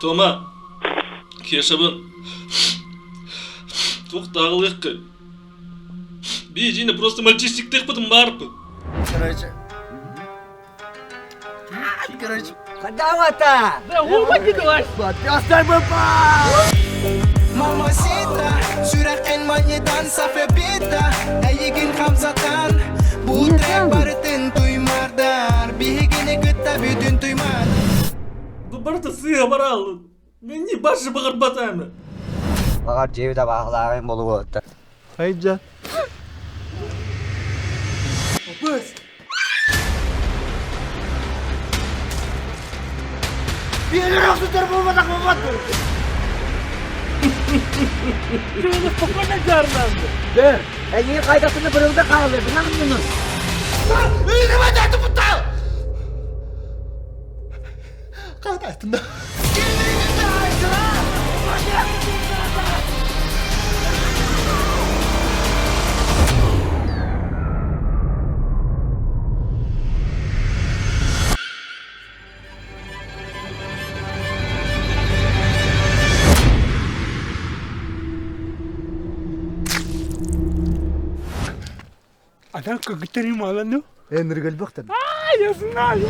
Тома, Кешабын туох тааҕылыаххын? Биһигини просто мальчишниктыахпытын баарпыт. Короче, Короче, Хадавата! Да ума Мамасита, сүрэххин манньытан сафепита, эйигин хамсатан, бу трек барытын туймардар, биһигини кытта бүтүн туймар. Бу барыта сыыһа барааллын. Мини башы баҕарбатааны. Баҕар дьиэбит абааһылааҕын болугуоттар. Хайдьа. Быс! Биэлэр охсутар буолбатах буолбат Şöyle спокойно жарнанды. Дör, эйигин хайдахтыны бырылда хаалыр, бынан мунун. Она как-то не мало, ну? Энергальбахтан. А, я знаю!